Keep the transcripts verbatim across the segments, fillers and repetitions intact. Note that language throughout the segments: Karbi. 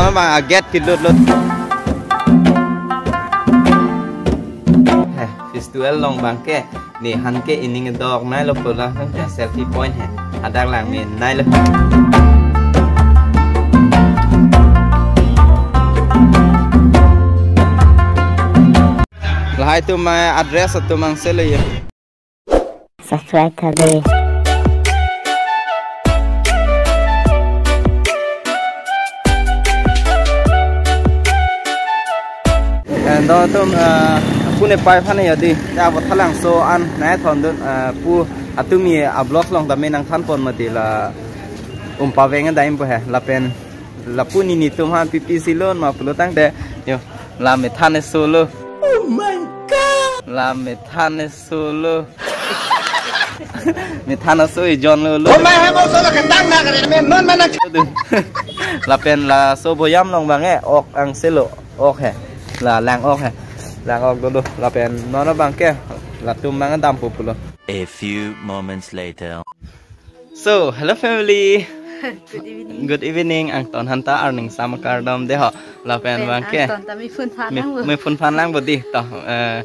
Abang a-gate kelut lut. He, festival along abangke, ne han ke ining dok nai lo pula, selfie point he. Hadak lang me nai lo. Lahai atum a-dress atum angse lo ye. Subscribe tha de. Eh, do atum, eh, pu ne pai aphan ya di. Ya bo thalangso an nai thondun, eh, pu atum ye a-vlog along tame nangthan pon mati la um paveng daim po he. Lapen lapu ne netum aphan pipi silon ma pulo tangte, yo, la methan solo. Oh my God! La methan solo. Methan aso ejon lo lo. Oh my God, solo ketang na kare, men non mana. Aduh. Lapen laso aboyam along abang e, ok angse lo, ok he. La lang ok he. Lang ok dolo. Lapen non abangke, latum abang dampo pulo. A few moments later. So, hello family. Good evening. Good evening. Angton aphan ta arning sama kardom de ho. Lapen abangke. Angton ta me phone phan me, lang bo. Me phone phan lang bo di. To, eh,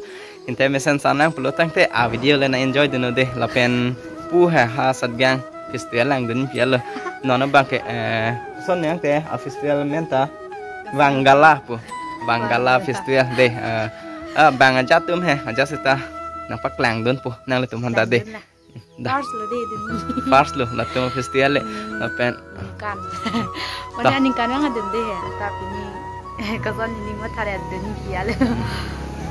inte mesen san lang pulo tangte a-video le nang-enjoy dun non de. Lapen pu he ha Satgang festival langdun pi lo. Non abangke, eh, son yang te a-festival amen ta Wangala pu. Wangala Wangala. Festival de. Eh, eh, bang ajat atum he, ajat seta nangpaklangdun po. Nanglitum aphan ta de. Langdun na. Da. First lo de dun. First lo, latum festival le, lapen. Ningkan. Da. Mane ningkan abang adun de he, tapi ni kason ni mathare adun kiya le.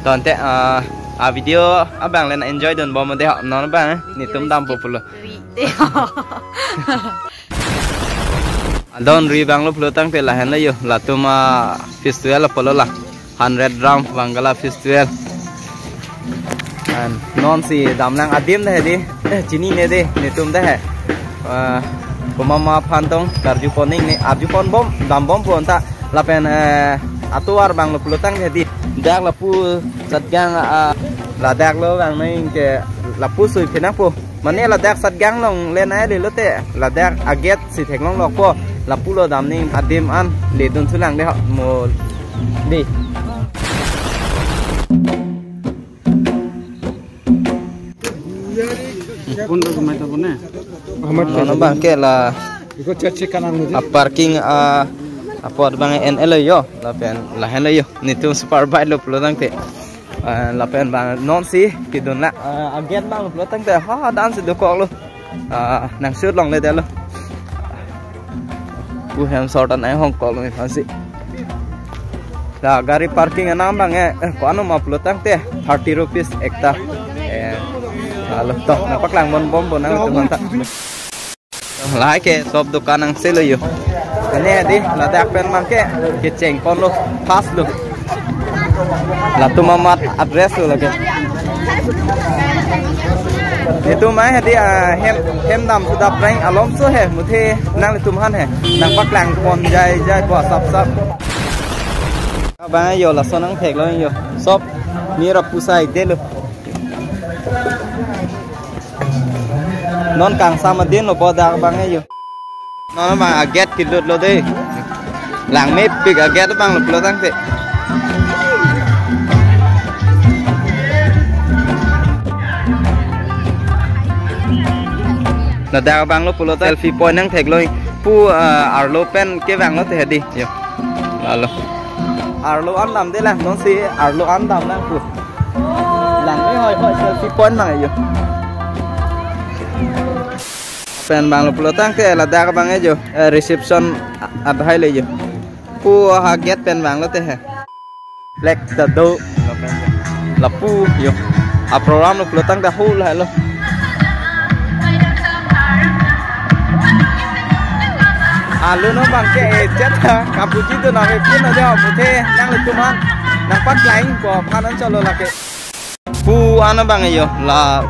Tangte, ah, a-video abang le nang-enjoy dun bom de ho, non abang, eh, video netum dampo skip pulo. Ri de ho. Adon ri abang lo pulo tangte lahen lo yo, latum a-festival apotlo la. Hundred Drum Wangala Festival. And non si damnang adim de he di. Eh, chinine de, netum de he. Eh, komat ma aphan tong, karju pon ning ne, arju pon bom, dam bom pon ta. Lapen, eh, atovar abang lo pulo tang de he di. Dak lapu Satgang, ah, ladak lo abang nangke lapu sui phenang po. Mane ladak Satgang along le nai le lote, ladak a-gate si theklong lokpo, lapu lo damning adim an ledun sulang de ho mo de. Pun lo kumai ta pun ne. Ahmad. Ano abangke la. Iko cek cek kanan mo. A-parking, ah, apot abang en-e lo yo, lapen lahen lo yo. Netum super bike lo pulo tangte. Eh, lapen abang non si kedun la. Eh, a-gate abang pulo tangte ha dan si dokok lo. Ah, nang shoot longle de lo. Pu hem sort an ai hong kok lo aphan si. La gari parking anam abang e, eh, ko-an ma pulo tangte thirty rupees ekta. Eh, alo to, nangpaklang bom bom bo nangtum aphan ta. Lahai ke shop dukan angse lo yo. Ane di, ladak pen abangke kecheng pon lo, fast lo. Latum amat address lo lake. Netum mai he di, ah, hem, hem dam sudah prank alom so he, muthe nanglitum aphan he. Nangpaklang pon jai jai bo sap sap. Abang yo lason nangthek lo yo. Shop ni rap pusai de lo. Non kangsam adin lo bodak abang e yo. Non abang a-gate kelut lo de. Langmepik a-gate abang lo pulo tangte. Ladak abang lo pulo ta selfie point nangthek lo. Pu, ah, arlo pen kevang lo te he di. Yo. Lalo. Arlo an dam de lang, non si arlo an dam lang pu. Lang me hoi hoi selfie point abang yo. Pen abang lo pulo tangte ladak abang e yo, eh, reception a-, adhai le yo. Pu ha gate pen abang lo te he. Flag ta do. Lapu yo. A-program lo pulo tangte hul hai lo. Alo non abangke, eh, chat ha, kapuji do nave pun aja muthe nanglitum aphan nangpaklang po aphan an cholo lake. Pu ano abang yo, la,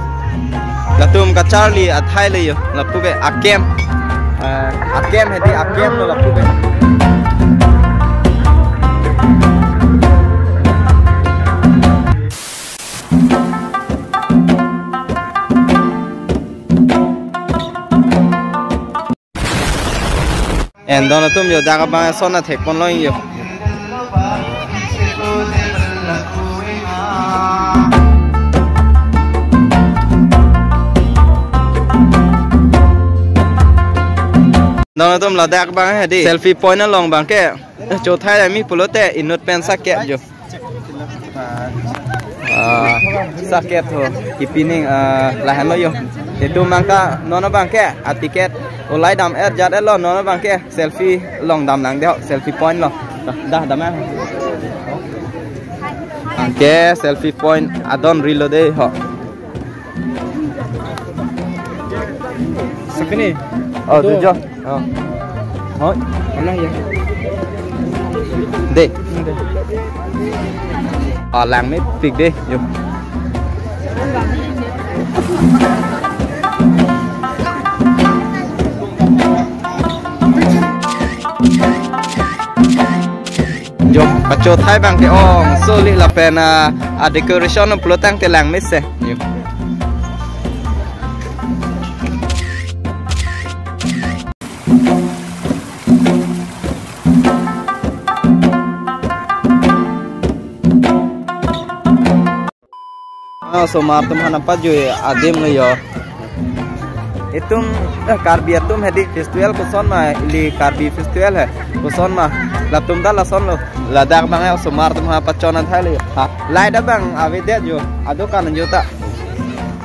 latum kacharli athai le yo, lapu ke akem. Eh, akem he di akem lo lapu ke. And Don atum yo, dak abang ason athek pon long yo. Don atum, ladak abang hedi selfie point along abangke chothai ami pulote inut pen sakep yo. Ah, sakep ho, kipining, ah, lahenlo yo. Itum abangke non abangke aticket olai dam-et jat-etlo, non abangke selfie along dam lang de ho, selfie point lo. Dah, dah dam-et. Abangke selfie point adon rilo de ho. Sakini. Oh, tujuh. Oh. Oh. Mana ya? De. Mana de? Ah, langmepik de. Yo. Jo, kachothai abangke ong soli lapen, ah, a decoration pulo tangte langmese. Yo. Ah, osomar atum aphan pajui adim lo yo. Itum, eh, Karbi atum hedi festival koson ma, ili Karbi festival he. Koson ma, latum ta lason lo. Ladak abang osomar atum aphan pachon athai lo yo. Ha, light abang avedet yo. Adokan jo ta.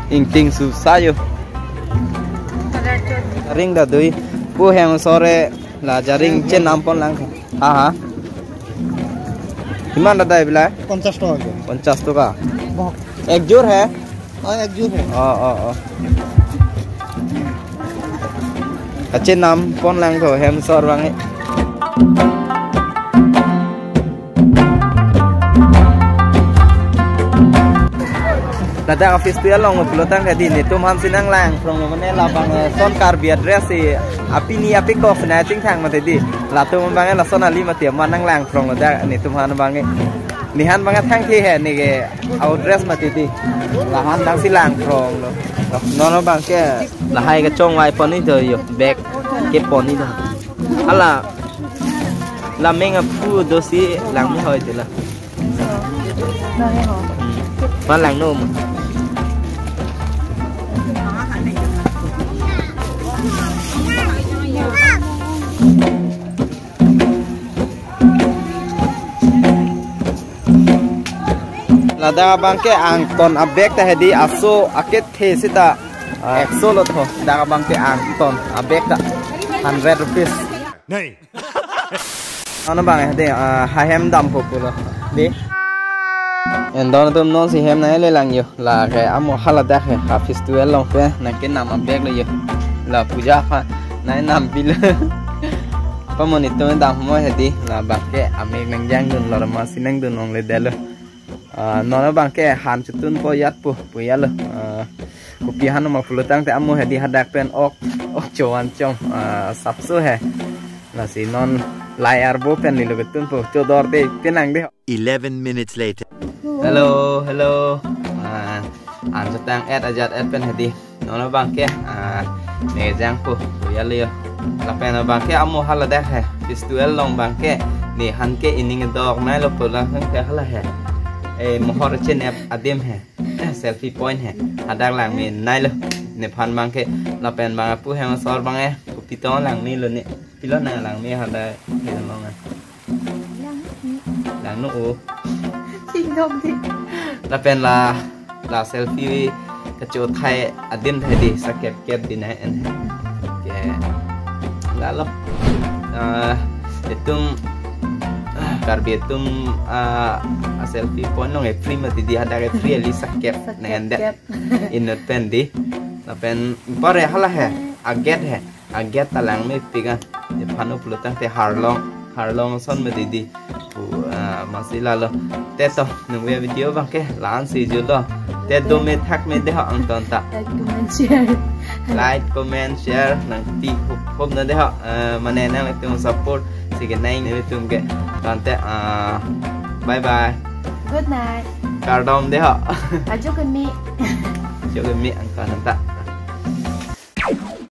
Ingting susa yo. Ring da dui. Pu hem sore la jaring chenam pon lang. Ha, ha. Iman da dai bilai? পঞ্চাশ টকা। পঞ্চাশ টকা। বহক। এক জোড় হে? অ, এক জোড় হে। অ, অ, অ। Kachenam pon lang tho hem sor abang e. Ladak office tu along pulo tangte di netum aphan si nanglang phrong lo mane labang, eh, son Karbi dress si apini apikok si nangchingthang mati di. Latum abang e lason ali mati amat nanglang phrong lo dak netum aphan abang e. Nephan abang e thangthe he neke a-dress mati di. Lahan dang si lang phrong lo. Non abangke lahai kachongvai pon ni do yo, bag ke pon ni do. Hala, la meng aphu do si langme hoi de la. Langme ho. Ma langno ma. Ladak abangke angton a-bag ta hedi aso akethe seta, ah, ekso lo tho. Dak abangke angton a-bag ta hundred rupees. Nei. Ano abang hedi, ah, ha hem dampo pulo. Di. En don atum non si hem nanglelang yo. Lake amo haladak he, ha festival along pen nangkenam a-bag lo yo. La puja aphan nangnam pilo. Pamoni atum dam mo hedi, labangke amek nangjangdun lo, masi nangdun longledetlo. Ah, non abangke han chotun po yat po, po yalo. Ah, kopi han ma pulo tangte amo hedi hadak pen ok, ok chovan chong, ah, sapso he. Lasi non lai arbo pen nilo ketun po, chodor de penang de. Eleven minutes later. Hello, hello. Ah, an chetang et ajat et pen hedi. Non abangke, ah, nejang po, po yalo yo. Lapen abangke amo haladak he. Festival along abangke nephan ke ining dok nai lo pulang ke hala he. Eh, mohor chenep adim he. Selfie point he. Hadak langme nai lo. Nephan abangke, lapen abang apu hem sor abang e. Kopi tong langme lo ne. Pilo nang langme hadak he long a. Langno o. Singdok di. Lapen la, la selfie kachothai adim thai di, sakep kep di nai en. Ke. Lalo. Ah, itum, ah, Karbi atum, ah, a-selfie point along e free mati di, hadak e free ali sakep. Sakep nang en de. Kep. Inut pen di. Lapen pare hala he, a-gate he. A-gate ta langmepik an. Nephan pulo tangte harlong, harlong ason mati di. Pu, ah, masi lalo. Te to, nangve video abangke la-an si julo. Te dome thakme de ho angton ta. Like, comment, share. Like, comment, share, nangpi hop hop na de ho. Eh, mane nanglitum support si kenai netum ke. Tangte, ah, bye bye. Good night. Kardom de ho. Ajo kami. Ajo kami angton ta.